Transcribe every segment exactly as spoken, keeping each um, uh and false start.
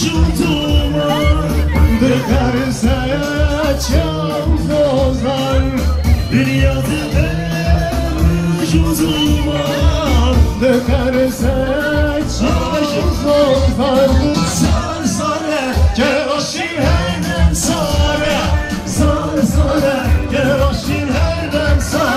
Duman dikarse çaw zozan, dinya dibe ju duman dikarse çaw zozan. Sar sare, keroşîn her dem sare, sar sare, keroşîn her dem sare.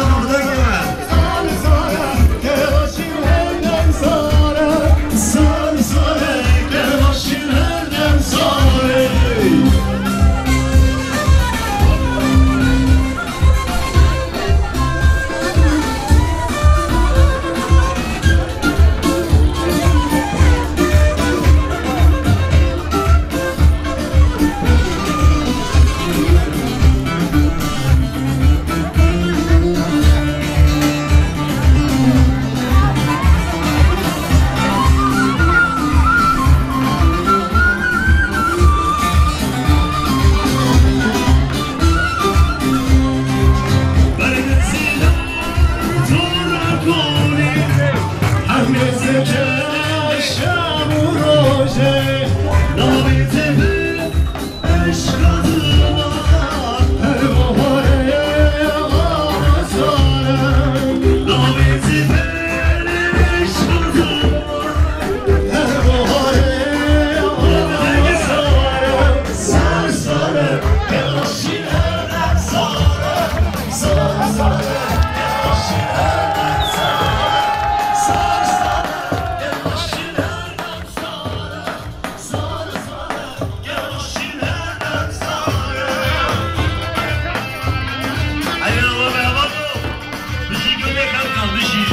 Bijî gulê xelkan, bijî.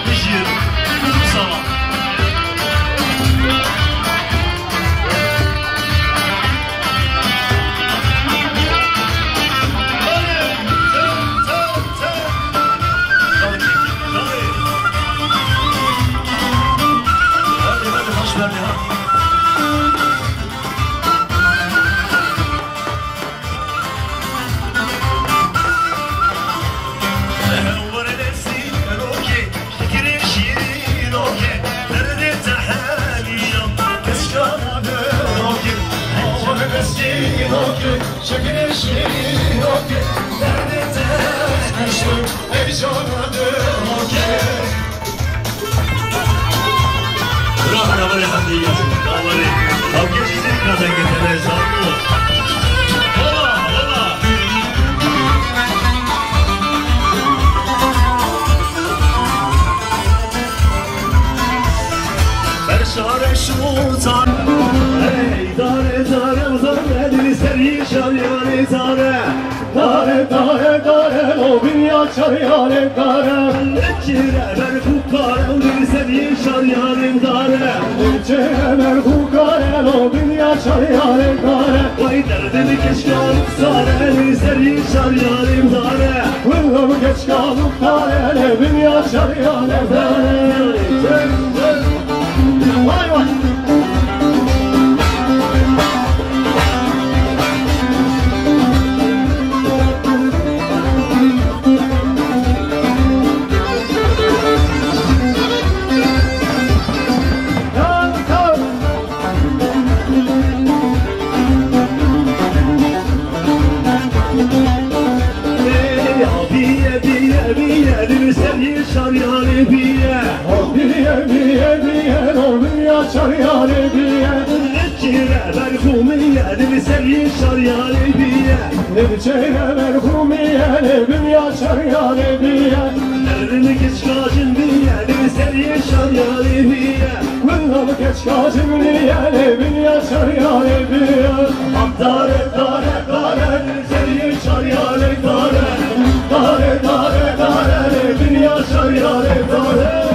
Bijî. Kuzum sava. Bravo, bravo, elhamdülillah. Bravo, bravo. Bravo, bravo. Hola, hola. Berşare şûtan. Hey, dare, dare, dare, dil serî şaryanê dare. Dare, dare, dare, lo binya çaryanê dare. Çire berxu kare, li serî şaryanê dare. Çire berxu kare, lo binya çaryanê dare. Vay derdin keşka sare, li serî şaryanê dare. Willo keşka kare, li binya çaryanê dare. Vay vay. Biye, biye, biye, li serî şaryanê biye. Biye, biye, biye, lo binya çaryanê biye. Çire berxu miye, li serî şaryanê biye. Çire berxu miye, li binya çaryanê biye. Derdin keşka cin biye, li serî şaryanê biye. Willo keşka cin biye, li binya çaryanê biye. Dare, dare, dare, li serî şaryanê dare. Dare, dare, dare, li binya çaryanê dare.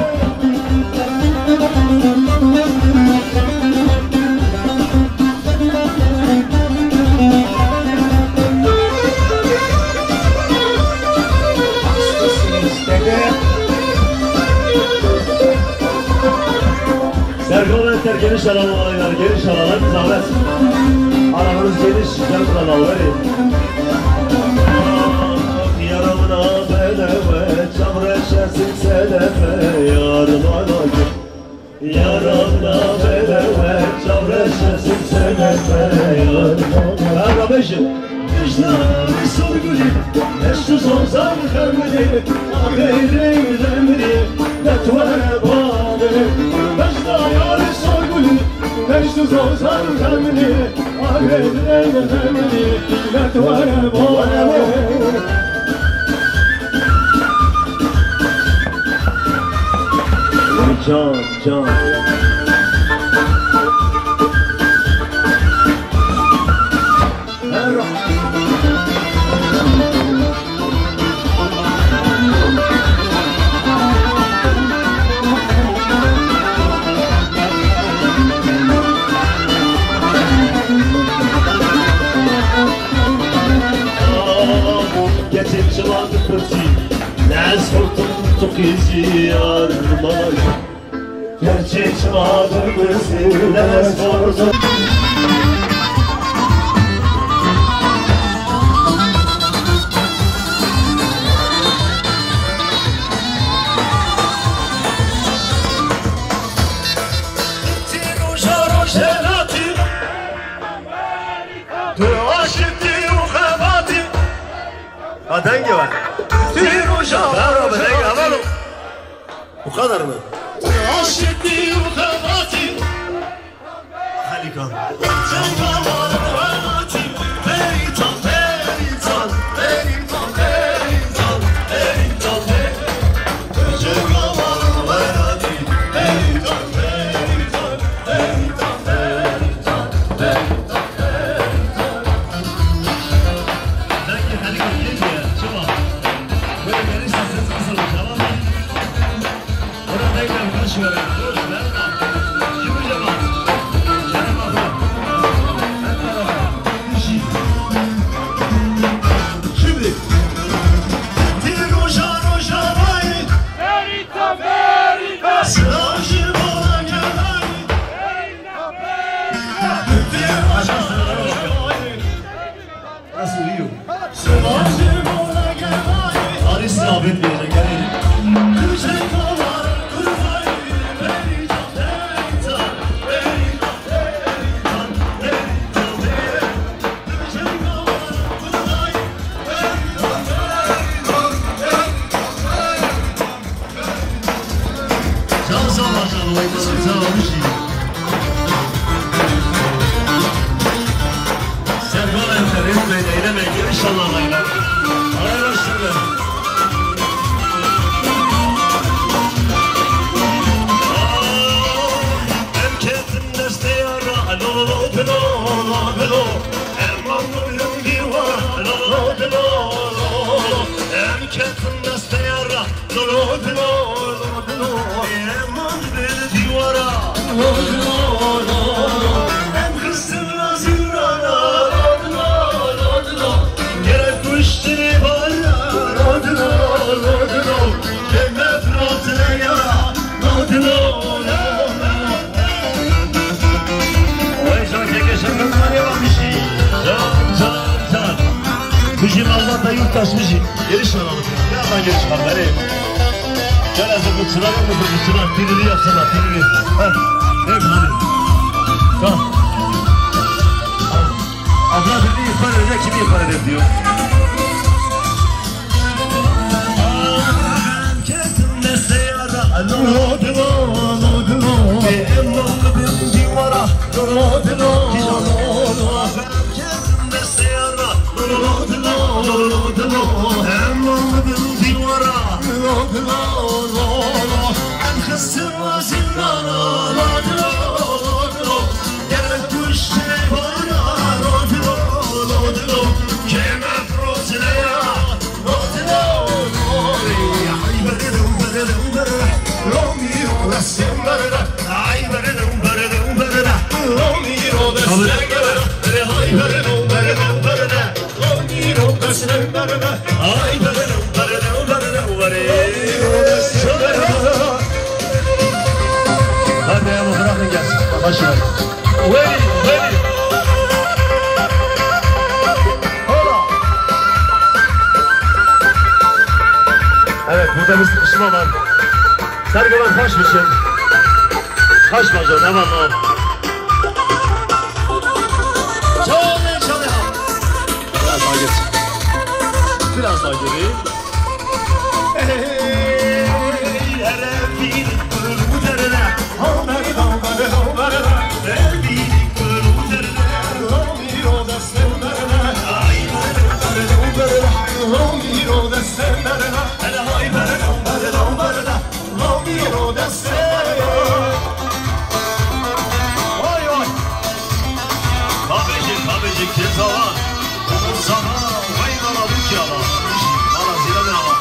Serkan Enter, geniş alan olaylar, geniş alan, zahmet. Alanınız geniş, güzel kurallar, verin. Yaramına bedeve, çavreşe silseleme, yarım alacak. Yaramına bedeve, çavreşe Ara bejim. Ejderî sorgulî, eştu zozan xemrî, axirê xemrî, netwere bale. Ejderî sorgulî, eştu zozan xemrî, axirê xemrî, netwere bale. Can, can. Geçin çilat pirsî, lez xurtum tu qîzî armay. Gerçi çadır gözüne sordum. Roja rojenatî, tu aşitî û xebatî. Ha, dengê we. Tî roja, bravo, dengê, heval o. Bu kadar mı? Aşitî û xebatî. Harika. Belki Halil Bilge, çima? Böyle gelirse siz kısılın, tamam mı? Orada tekrar baş verin. Dur, verme. Şimdi cemaat. Kerem abla. Hep beraber. Şimdi. Roja, roja, vay. Verita, verita. Sırajı bana gel, ay. Nasıl uyuyor? Arisi affetmeyecek yani. Can sağ ol, can sağ ol, sağ ol, bir şey. Serkan Ertem, etmeyin, eylemeyin, inşallah, aynen. Hayır, hoşçakalın. Em ketin destê ya ra, lo, lo, dilo, lo, dilo. Em anurun diwa, lo, lo, dilo, lo, lo. Em ketin destê ya ra, Dilo, dilo, dilo, dilo, em andir dîwara. Dilo, dilo, dilo, dilo, em xistin ra zîrana. Dilo, dilo, dilo, dilo, gerek kuştinê bara. Dilo, dilo, dilo, dilo, keme firatine ya. Dilo, dilo, dilo, dilo. Vay can, keke şefim var ya, bir şey. Can, can, can. Bizim Allah da yurttaş, bizim. Geliş var abi. Birazdan geliş var. Beni. Gel hazır bu çınar yok mu? Bu çınar. Dilini yapsana. Dilini. Heh. Hep hadi. Tamam. Abla dedi ihbar edecek. Kimi ihbar edecek diyor. Hadi ya, bırakın gelsin. Başı ver. Veli, veli. Hola. Evet, burada bir sıkışma var. Sergılar kaçmışım. Kaçma canım, hemen o. Çalın, çalın. Biraz daha geç. Biraz daha geri. Vay vay. Babecik, babecik, ceza var. Sana vay nala bu ki ama. Nala zira bir ama.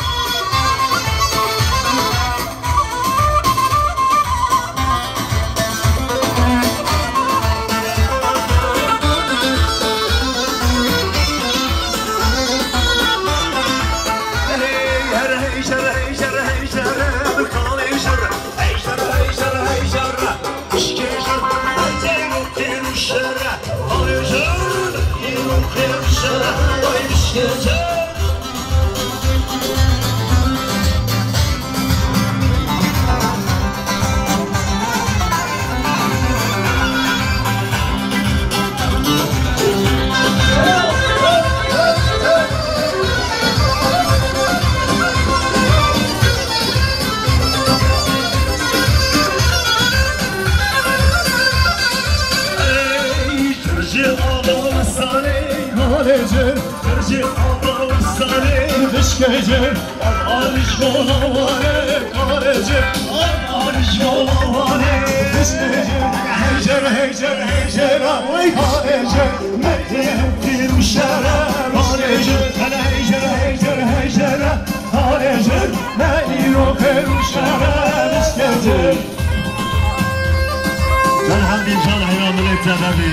Can hemdî, can heyran millet sebebi.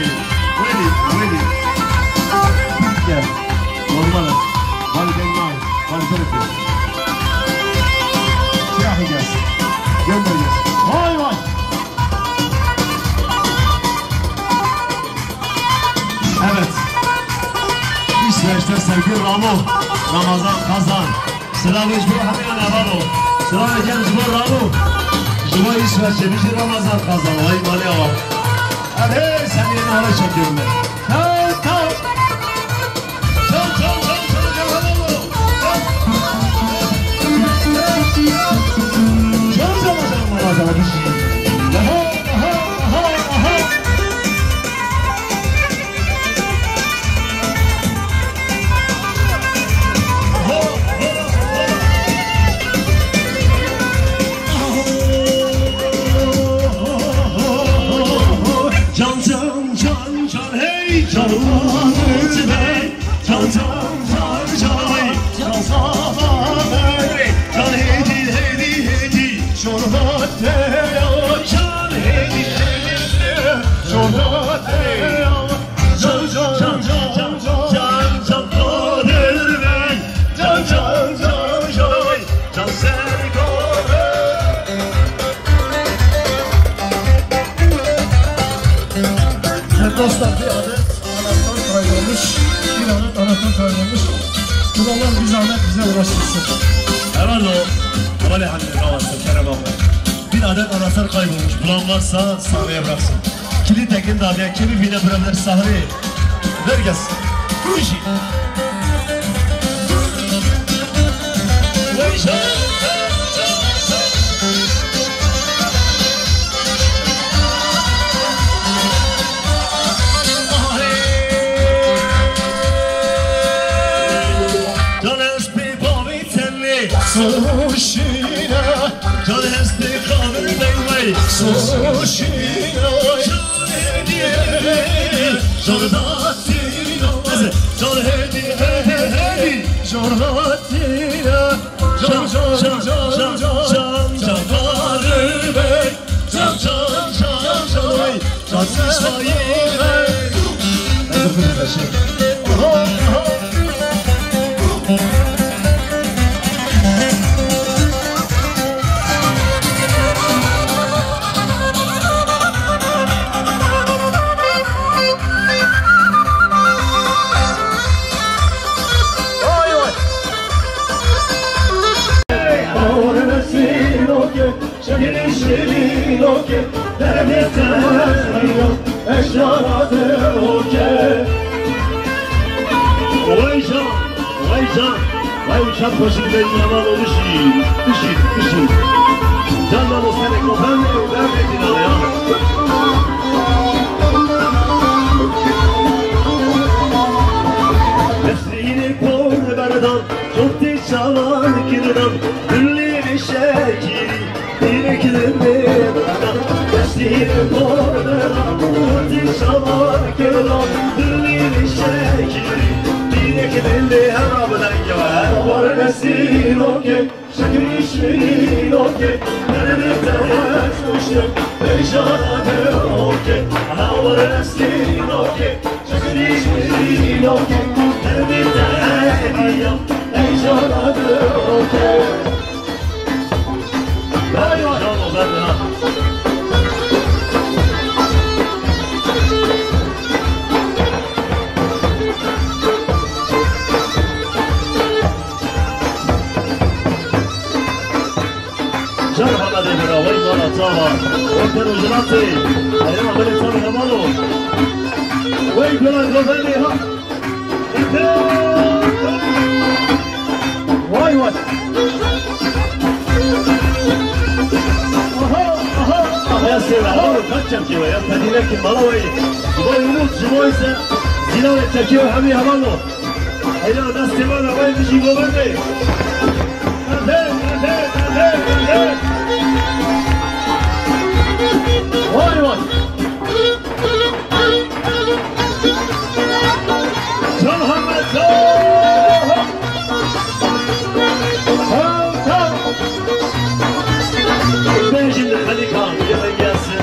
Welî, welî. Gel. Normal. Validem var. Validem. Siyahı gelsin. Gönder gelsin. Vay vay. Evet. İsveç'te sevgili Ramo, Ramazan Kazan. Selam ji bo hemî navalo. Selam eken ji bo Ramo. Ji bo Îsveç'e, bijî Ramazan Kazan. Vay mali awa. Hadi sen yeni hale çekiyorum ben. Tamam, tamam. Çal, çal, çal, çal, çal, çal, çal. Çal, çal, çal, çal, çal, çal. Aha, aha, aha, aha. Can, can, can, can, hey, can, can, hey. Can, can, can, can, hey, can, can, hey. Can, heydi, heydi, heydi. Şorbat ya. Can, heydi, heydi. Şorbat ya. Can, can, can, can, can, can, can, Kadir Bey. Can, can, can, can, can, Serkan Bey. Evet dostlar, bir adet anahtar kaybolmuş. Bir adet anahtar kaybolmuş. Buralar bir zahmet bize uğraştırsın. Herhalde o. Vale hadi, tamam, kerem abi. Bir adet anahtar kaybolmuş. Bulan varsa sahneye bıraksın. Kilit Tekin daha bir kimi bile bırakır sahneye. Ver gelsin. Dur işi. Vay canım. Can hestê bavê tenê. Soşine. Can hestê xavir beywey. Soşine. Can hedi hedi. Jordatino. Can hedi hedi. Jordatino. Can, can, can, can, can, can, Kadir Bey. Can, can, can, can, can, can, İsmail Bey. Oho, oho. Vay vay. Şirin şirin oke, derdê te eşara te oke. Can, vay uçak başı gibi elini havada oluşi, işi, işi. Can lan o sene kopan ne, ben de dinle ya. Mesleğini kor berdan, çok tez çalan kirdan, gülleri şekili. Dileklerine destîr kordela, dişava kela, dilini şekili. Dileklerine her abden gel. Var nesil okey, şekil işini okey. Nerede ters düştüm, bejara de okey. Var nesil okey, şekil işini okey. Nerede ters düştüm, bejara de okey. Vay vay. Bravo, bravo. Can Hemedê bira, vay mala çava. Orter û jilatê. Ayağına böyle çavi hemalo. Vay bira, gözeli ha. Vay vay. Aha, aha, aha. Ya Seyda, oğlum, kaç çekiyor ya? Fedile kim? Bana vay. Vay Umut, Cuma ise Zila ve çekiyor, hem yalan o. Hayır, nasıl Seyda, vay, bir şey bu, ben de. Vay vay. Can Hemmet, can! Tamam, tamam. Ben şimdi Halika, bir de gelsin.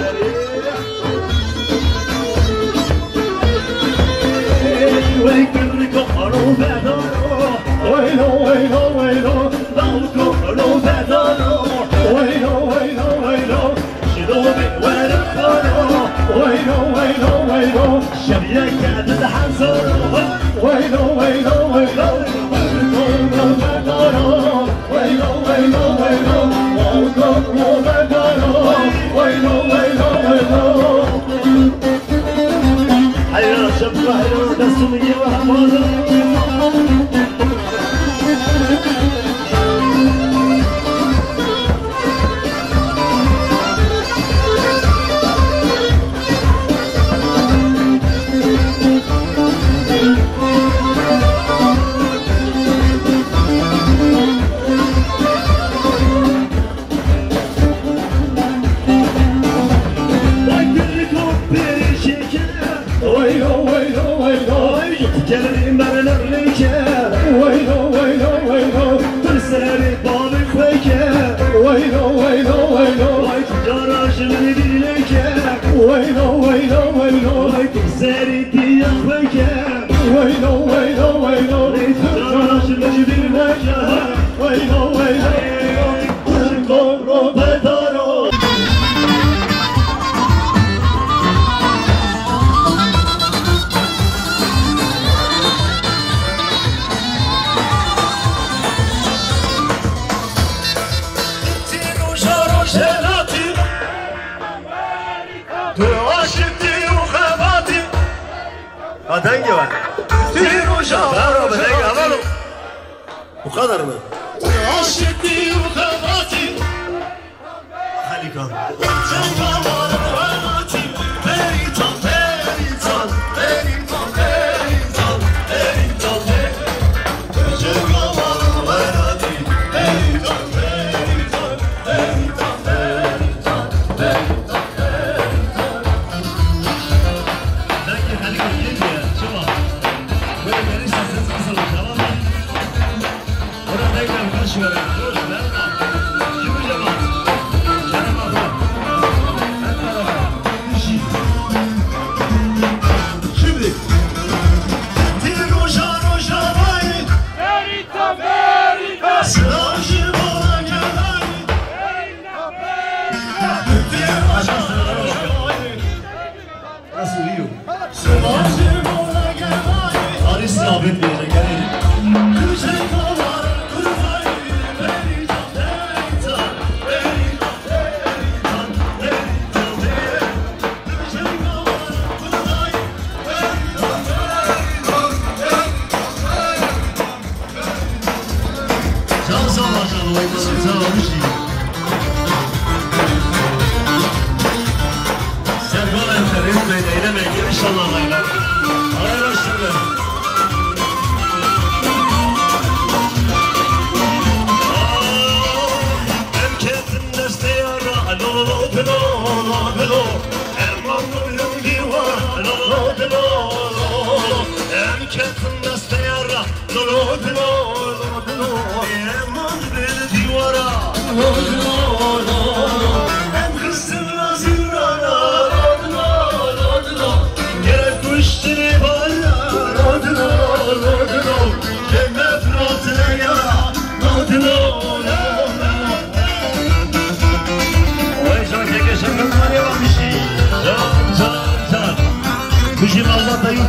Ey, wey, kırriko, aro, bedaro. Weylo, weylo, weylo. Dalko, aro, bedaro. Weylo, weylo, weylo. Şido be were karo. Weylo, weylo, weylo. Şebiye geldi de hazır. Weylo, weylo, weylo. Weylo, weylo, weylo. Weylo, weylo, weylo. Weylo, weylo, weylo. Weylo, weylo, weylo. Heyran, şefka, heyran, destû min yê we hemazin. Vay, pirriko, pirişike. Weylo, weylo, weylo. Vay, gelin merler rike. Weylo, weylo, weylo. Dur seri babi kweke. Weylo, weylo, weylo. Vay, yara şimdi bir leke. Weylo, weylo, weylo. Vay, dur seri diye kweke. Weylo, weylo, weylo. Vay, yara şimdi bir leke. Weylo, weylo, weylo. Ha, dengê we. Bravo, bi dengê hevalno. Bu kadar mı? Harika. Nasıl yiyor? Arist Ahmet Bey'le gelin.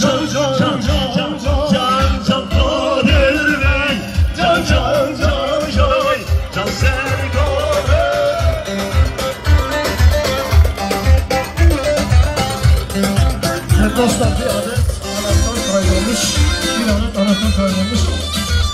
Can, can, can, can, can, can, Kadir Bey. Can, can, can, can, can, Serkan Bey. Dostlar, bir adet anahtar kaybolmuş. Bir adet anahtar kaybolmuş.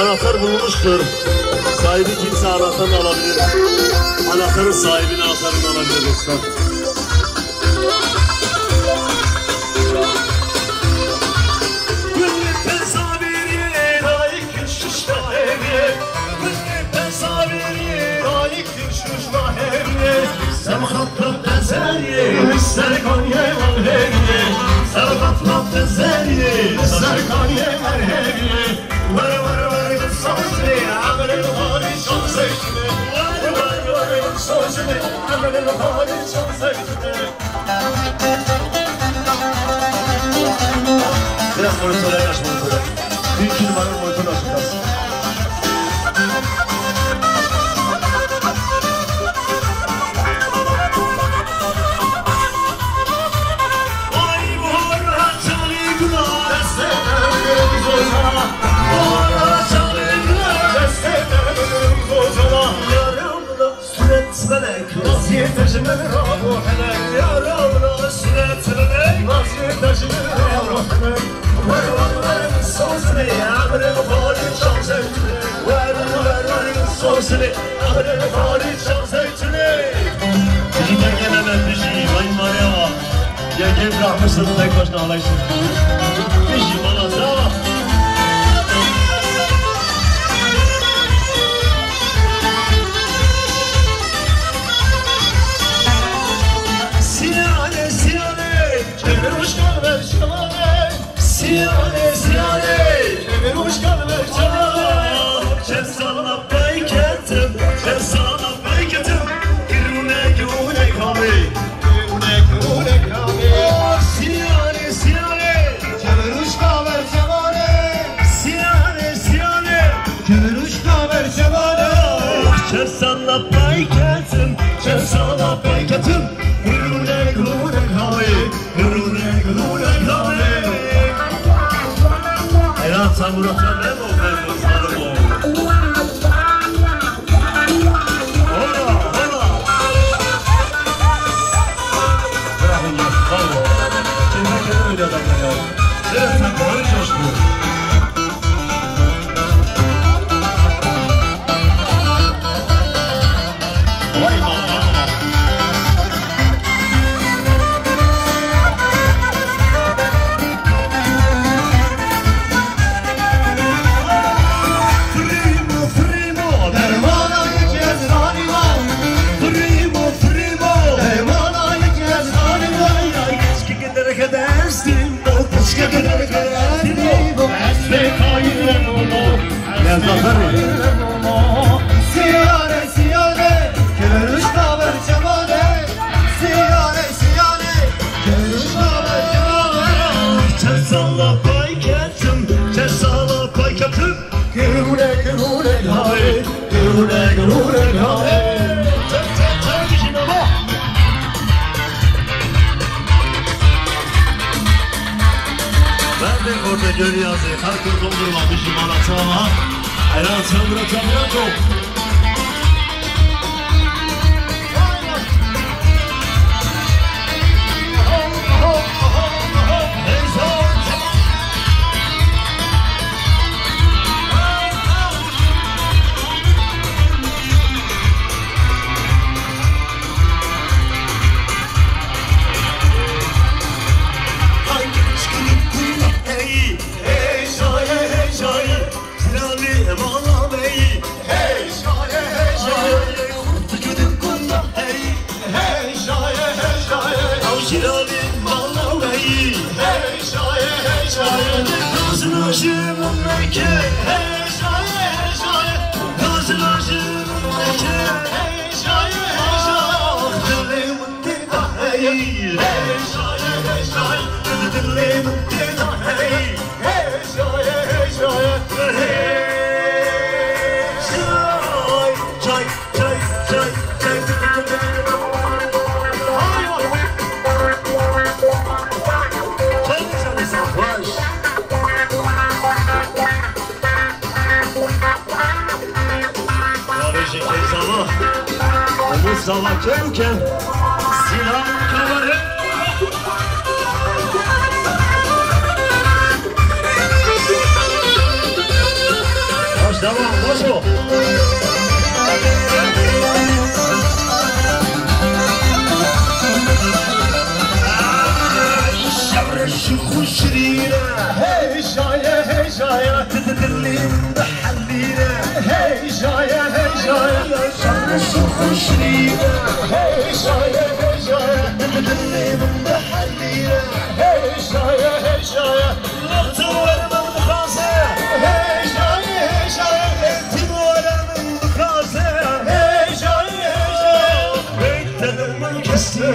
Anahtar bulunmuştur. Sahibi kimse anahtarını alabilir. Anahtarın sahibini anahtarını alabilir dostlar. Biraz monitörü aç, monitörü. Bir iki numara monitörü aç biraz. Bijî, te gelene bijî, vay Maria. Gel, gel, bırakmışsın tek başına, alaysın. Bijî, bala, sağ ol. Siyane, siyane, çevir hoş kalbe şevane. Siyane, siyane, çevir hoş kalbe şevane. Çe sala pey ketim, çe sala pey ketim. Girûne, girûne kamê. Girûne, girûne kamê. Siyane, siyane, çevir hoş kalbe şevane. Siyane, siyane, çevir hoş kalbe şevane. Çe sala pey ketim, çe sala pey ketim. Girûne, girûne kamê. Girûne, girûne kamê. Ela, tamura, tamemo, memo, memo. Hola, hola. Bırakın ya, bravo. Keyfe keder öyle adamlar ya. Evet, sen doğru çalıştın. Çe sala pey ketim, çe sala pey ketim. Girûne, girûne kamê. Girûne, girûne kamê. Çek, çek, çek, işin ama. Ben de orada görüyoruz. Her gün doldurma, bir şey bana çağla. Helal, çamura, çamura, çok. Hejaye, hejaye, gazina ji min neke. Hejaye, hejaye, gazina ji min neke. Hejaye, hejaye, dilê min tê de heyî. Hejaye, hejaye, dilê min tê de heyî. Hejaye, hejaye, hejaye. Mustafa Kevke, Sinan Kabarı. Baş devam, baş o. Şebre şıku şirine. Hey şaye, hey şaye. Dilin de haline. Hey şaye, hey şaye. Şebre şıku şirine. Hey şaye, hey şaye. Dilin de haline. Hey şaye, hey şaye. Wextê were min dixwaze. Hey şaye, hey şaye. Tîm were min dixwaze. Hey şaye, hey şaye. Beyt de min kestî.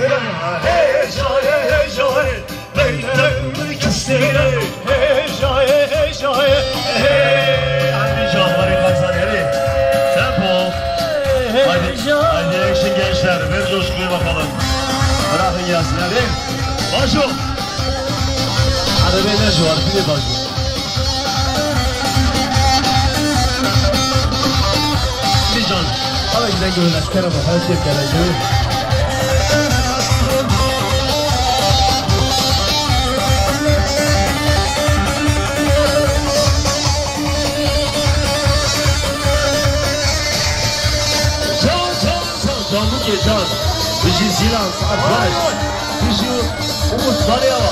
Hey şaye, hey şaye. Beyt de min kestî. Hey şaye, hey şaye. Hey. Haydi canları kazan, hadi. Tempo. Haydi, haydi action gençler. Ver coşkuyu bakalım. Bırakın gelsin, hadi. Başo. Arabaya ne var? Bir de başo. Can. Hala giden gönüller. Kerem, her şey gelen gönül. Can, can, can, canlı gece. Bijî Zîlan, saet beş. Bijî Umut Balyawa.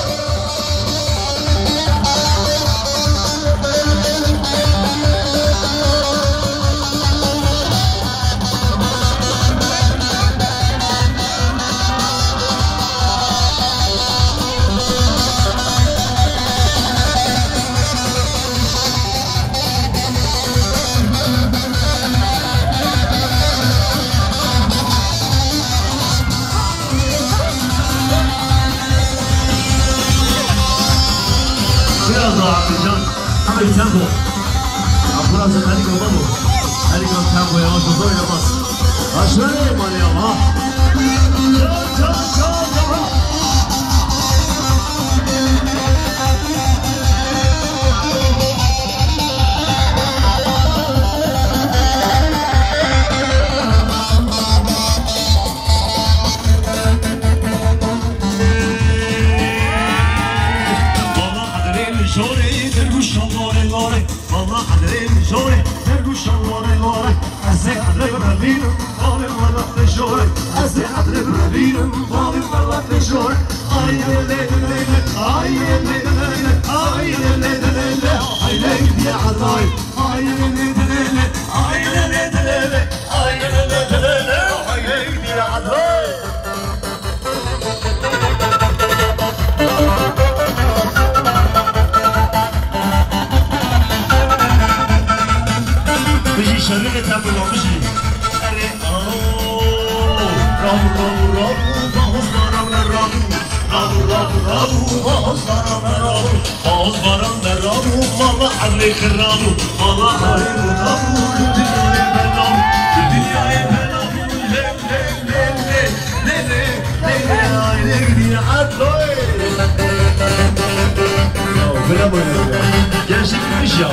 Biraz daha Abdülcan. Ama bir tempo. Ya burası Kadıköy baba. Kadıköy tempo yavaş olsa oynamaz. Aşağı mal ya ha. Çal, çal, çal, çal. Bala Adrê Mijorê, dergûşa lore lore. Bala Adrê Mijorê, dergûşa lore lore. Ez ê Adrê birevînim, balê welat Mijorê. Ez ê Adrê birevînim, balê welat Mijorê. Ay lê lê lê lê, ay lê lê lê lê, ay lê lê lê lê lê, ay lê gidiye Adrê. Ay lê lê lê lê, ay lê lê lê lê, ay lê lê lê lê lê, ay lê gidiye Adrê. Bijî şerî de tempo bijî. Erê, aw. Rabu, rabu, rabu, bahuz baran rabu. Rabu, rabu, rabu, bahuz baran rabu. Bahuz baran rabu, mala Adrê xirabu. Mala Adrê xirabu, li dinyayê belabu. Li dinyayê belabu. Lê, lê, lê, lê. Lê, lê, lê, lê, ay, lê, gidiye Adrê. Ya, bira böyle ya. Gerçekmiş ya.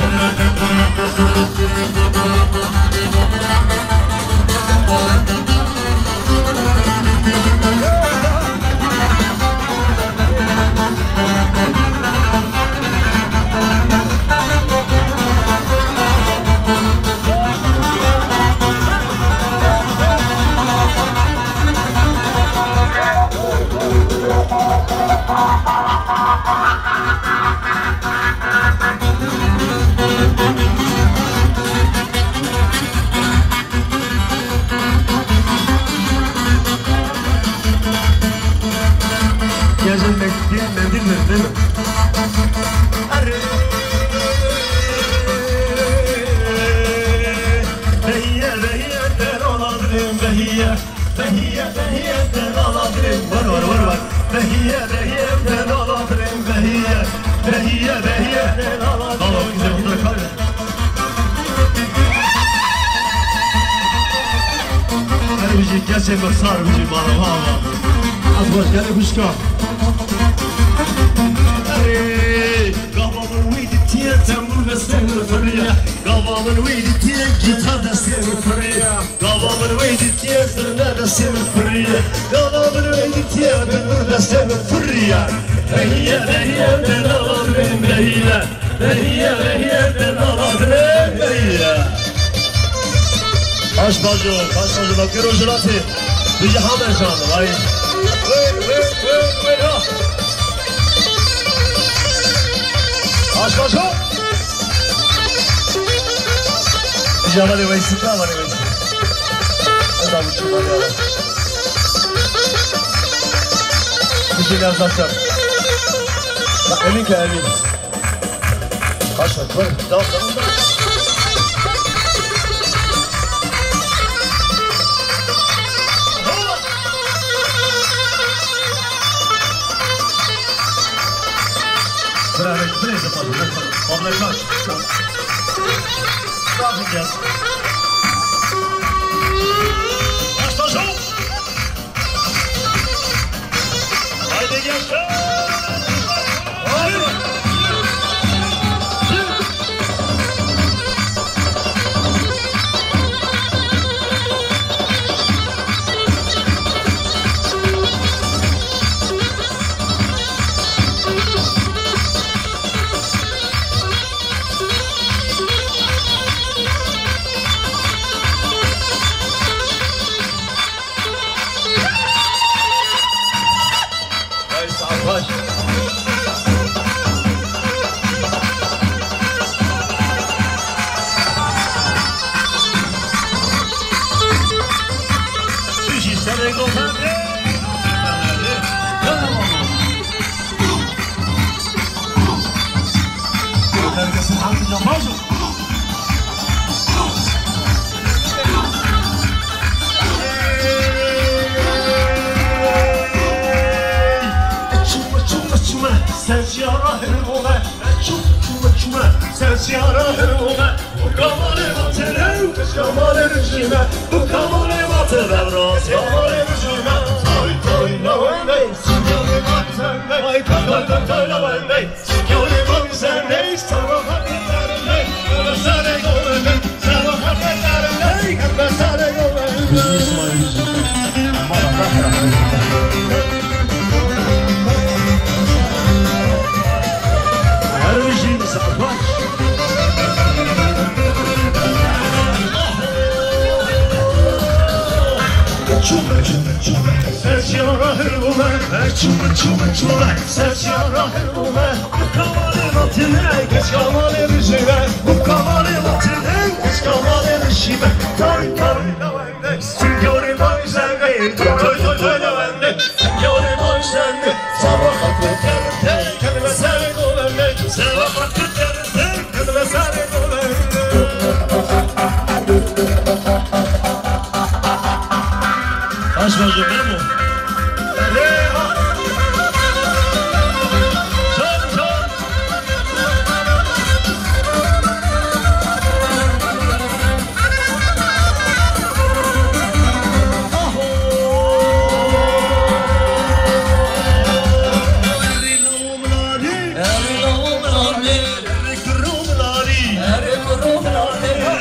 Were, were, were, were. Behiye, behiye, delala birên behiye. Behiye, behiye. Baba, kızım, burada kal. Her bir şey gerçek bak, sar bir şey bana, baba. Az baş gel, kuşka. Hey, gava min wî dîtiye, tembûr destê min firiye. Gava min wî dîtiye, gîtar destê min firiye. Gava min wê dîtiye, zirne destê min firiye. Gava min wê dîtiye, bindir destê min firiye. Behiye, behiye, delala birên behiye. Behiye, behiye, delala birên behiye. Baş bajo, baş bajo, bakero jilatê. Biji hame can, vay. Hey, hey, hey, hey, ha. Baş bajo. Îja valê Weysî, ka valê Weysî. Eda bu çi valê ya. Bu şey lezzetler. Bak, Emin ke Emin. Kaç bak, bak. Tamam, tamam, tamam. Bravo, bravo, bravo, bravo. Bravo, bravo. Bravo, bravo. Başla, şov. Haydi gençler. Haydi. Hey, sağ ol. Düşü serê gotan. Herkese hamdi yapar. Çume, çume, çume, sen ziyara hırmone. Çume, çume, çume, sen ziyara hırmone. Bu kamale vatene, bu kamale rejime. Bu kamale vatene, bu kamale rejime. Toy, toy, la wende, sinyali vatene. Ay, toy, toy, toy, toy, la wende. Çume, çume, çume. Ser çiya rahil bûme, çume, çume, çume. Ser çiya rahil bûme. Bu kamalê vatine, keç kamalê rijime. Bu kamalê vatine, keç kamalê rijime. Tay, tay, lawende, singorê tay zengê. Toy, toy, toy, lawende, singorê tay zengê. Sabahat kerim, kelime serê dolende. Sabahat kerim, kelime serê dolende. Baş baş, efendim.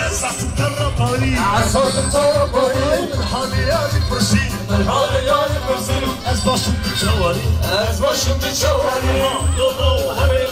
Esasın tarafayı. Esasın tarafayı. Hadi yani pırsın. Hadi yani pırsın. Ez başım bir çavarı. Ez başım bir çavarı. Ha, do, do, hadi.